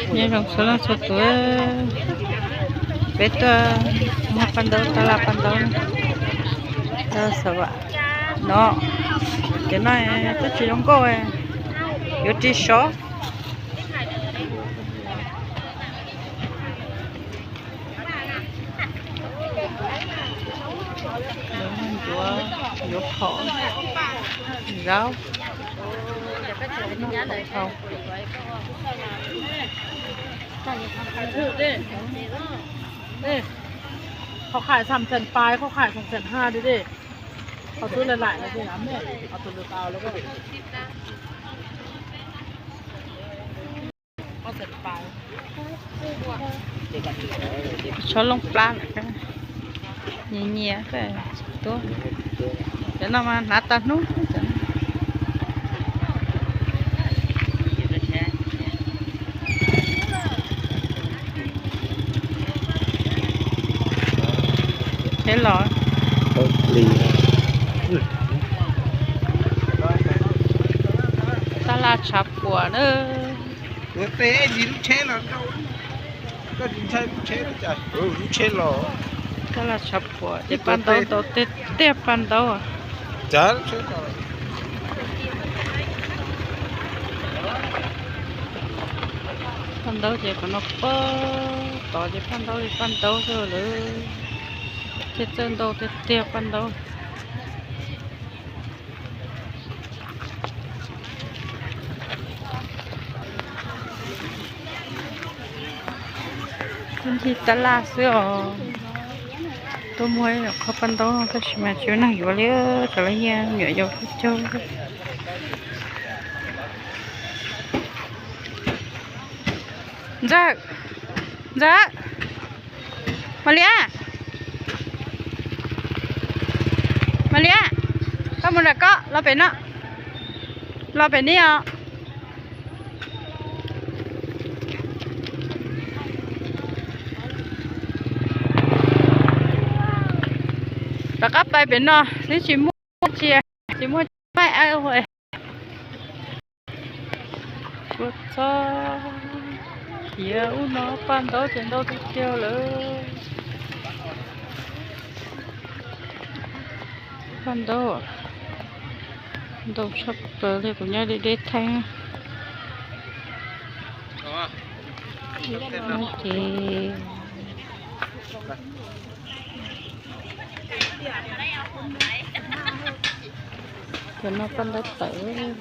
Nyob zoo txhua leej txhua tus, peb tuaj muag paj ntaub, taj laj paj ntaub, taj laj xav vam no, cov no twb tsis zoo nkauj, yuav ris sov. Yuav phom, zaub, qhov khais xam xees pais, qhov khais xam xees ha di di, qhov xub lais lais no xwb, qhov tus lus tau lawm. Tshov looj plab, nyias nyias tuaj. Cov no mas hnav tag hnub. Thiab los, taj laj tshav puam na. Ua tej ntsis lub tsheb los rau, koj tsis ntshai lub tsheb los cas? Lub tsheb los. Taj laj tshav puam ces paj ntaub ntau tiag tiag, paj ntaub. Cas lub tsheb los. Paj ntaub ces qhov no pag tod ces paj ntaub li paj ntaub xwb lawm. Tej txawj ntau tiag tiag paj ntaub. Ncig taj laj xwb os. Tuaj muag qhov paj ntaub no tab sis mas tsis muaj neeg yuav li, tsam lawv nyiaj nyuam yaus caug. Ntxawg, Ntxawg, Mas Liab, Mas Liab, koj mus nram ko, los pem no, los pem ni os. Rov qab pais pem no xwb, tsis muaj tsia, tsis muaj maij aw. Ua txob khiav ub no, paj ntaub ces ntau tiag tiag lawm. Paj ntaub ntau tshaj plaws li, kuv nyob deb deb theeb. Ces cov no paj ntaub tawm.